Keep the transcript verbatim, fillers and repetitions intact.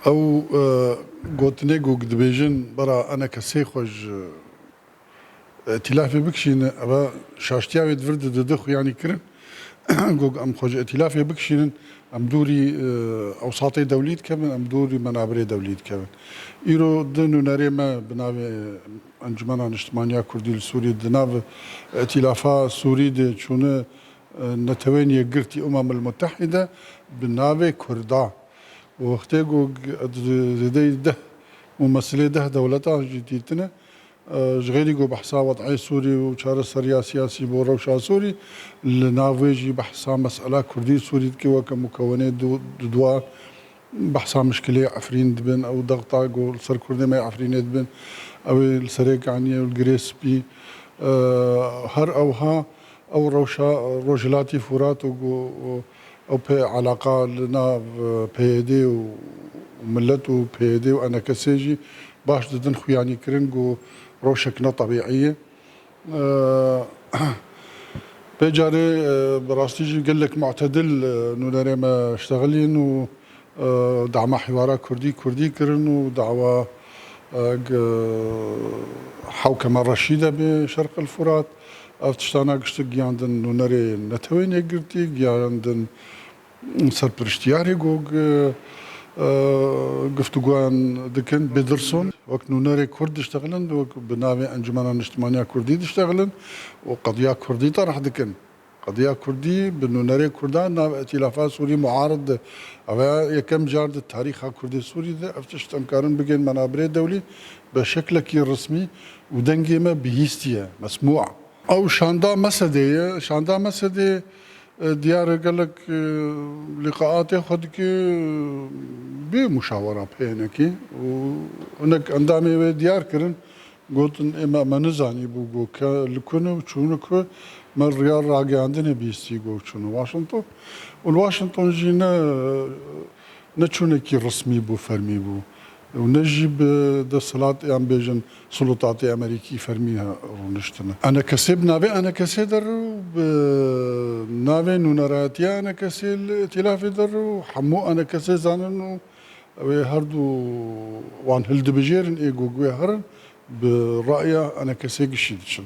Ew, e, gotinê ku dibêjin bera enekesê xwe ji, e, îtîlafê bikişîne, eve şaştiya wê di vir de didi xuyanî kirin. Ku em xwe ji îtîlafê bikişînin, em dûrî, e, ewsatê dewlî dikevin, em dûrî menabirê dewlî dikevin. Îro di nûnerê me bi navê Encumena Niştimaniya Kurdî li Sûrî di nav îtîlafa Sûrî de çûne, e, Netewên Yekgirtî Umemil Mutehîde bi navê Kurda. Û wextê ku g-, zêdeyî deh û mesilê deh dewletan jî dîtine, e, ji xêrî ku behsa wed'ê Sûrî û çareseriya siyasî bo rewşa Sûrî, li nav wê jî behsa mesela Kurdî Sûrî dike weke mukewenê du-, du-, dua. Behsa mişkilê Efrîn dibin, ew dexta ku li ser Kurdê me Efrînê dibin, ew ê li serê Kaniyê û li Girê Spî, e, her ewha ew rewşa Rojhilatî Furat û ku, û ew pê alaqa li nav, e, P Y D û milet û P Y D û enekesê jî baş didin xuyanî kirin ku rewşek ne tebîî ye. Pê carê, e, bi rastî jî gelek mu'tedil, e, nûnerê me ştexilîn û, e, dama hîwara kurdî kurdî kirin û dawa, e, g-, hewkema reşîde bi Şerq el Furat. Ev tiştana giştik giyandin nûnerê Netewên Yekgirtî, giyandin serpiriştiyarê ku, e, giftugoyan dikin, Bêdirson, wek nûnerê Kurd diştexilin, wek bi navê Encumena Niştimaniya Kurdî diştexilin û qediya Kurdî terih dikin. Qediya Kurdî bi nûnerê Kurdan nav Îtîlafa Sûrî muarid de. Eve yekem car di tarîxa Kurdê Sûrî de ev tişt em karin bigên menabirê dewlî bi şeklekî resmî û dengê me bihîstiye, mesmû. Ew şanda Mesedê ye. Şanda Mesedê, e, diyar e gelek, e, lîqaatê xwe dike, e, bê muşawera peyênekê û hinek endamê wê diyar kirin, gotin, ê me, me nizanî bû ku ke li ku ne û çûne ku, me riya ragihandinê bihîstî ku çûne Washington. Û li Washington jî ne, ne çûnekî resmî bû, fermî bû. Û ne jî bi desthilat, yan bêjin, sulûtatê Amerîkî fermî he rûniştine. Enekesê bi navê Enekesê der û bi navê nûnerayetiya Enekesê li îtîlafê der û hemû Enekesê zanin û ew ê her du wan hildibijêrin ê ku guhê herin bi raya Enekesê gişî diçin.